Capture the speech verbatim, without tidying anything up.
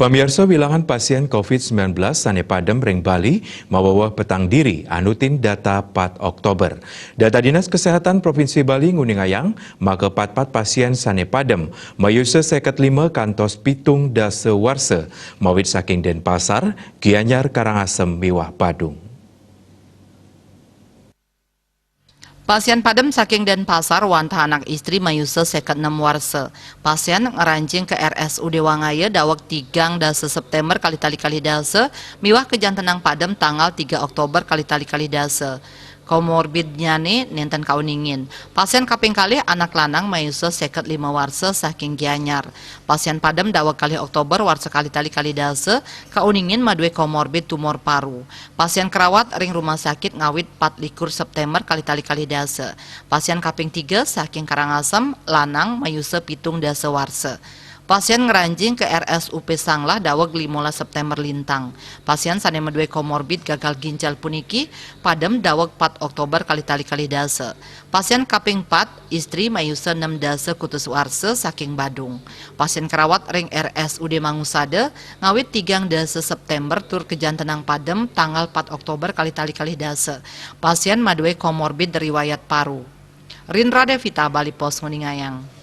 Pamiarsa, wilangan pasien covid sembilan belas sané padem ring Bali maweweh petang diri anutin data pat Oktober. Data Dinas Kesehatan Provinsi Bali nguningayang, maka patpat pasien sané padem, mayusa seket lima kantos pitung dasa warsa, mawit saking Denpasar, Gianyar, Karangasem miwah Badung. Pasien padem saking Denpasar wantah anak istri mayusa seket nem warsa. Pasien ngranjing ka R S U D Wangaya daweg tigang dasa September kalih tali kalih dasa miwah kajantenang padem tanggal tiga Oktober kalih tali kalih dasa. Komorbidnyané nénten kauningin. Pasien kaping kalih anak lanang mayusa seket lima warsa saking Gianyar. Pasien padem daweg kalih Oktober warsa kalih tali kalih dasa kauningin madué komorbid tumor paru. Pasien karawat ring rumah sakit ngawit pat likur September kalih tali kalih dasa. Pasien kaping tiga saking Karangasem, lanang, mayusa pitung dasa warsa. Pasien ngranjing ka R S U P Sanglah daweg limolas September lintang. Pasien sané madué komorbid gagal ginjal puniki padem daweg pat Oktober kalih tali kalih dasa. Pasien kaping pat, istri, mayusa nem dasa kutus warsa saking Badung. Pasien karawat ring R S U D Mangusada ngawit tigang dasa September tur kajantenang padem tanggal pat Oktober kalih tali kalih dasa. Pasien madué komorbid riwayat paru. Rindra Devita, Bali Post, nguningayang.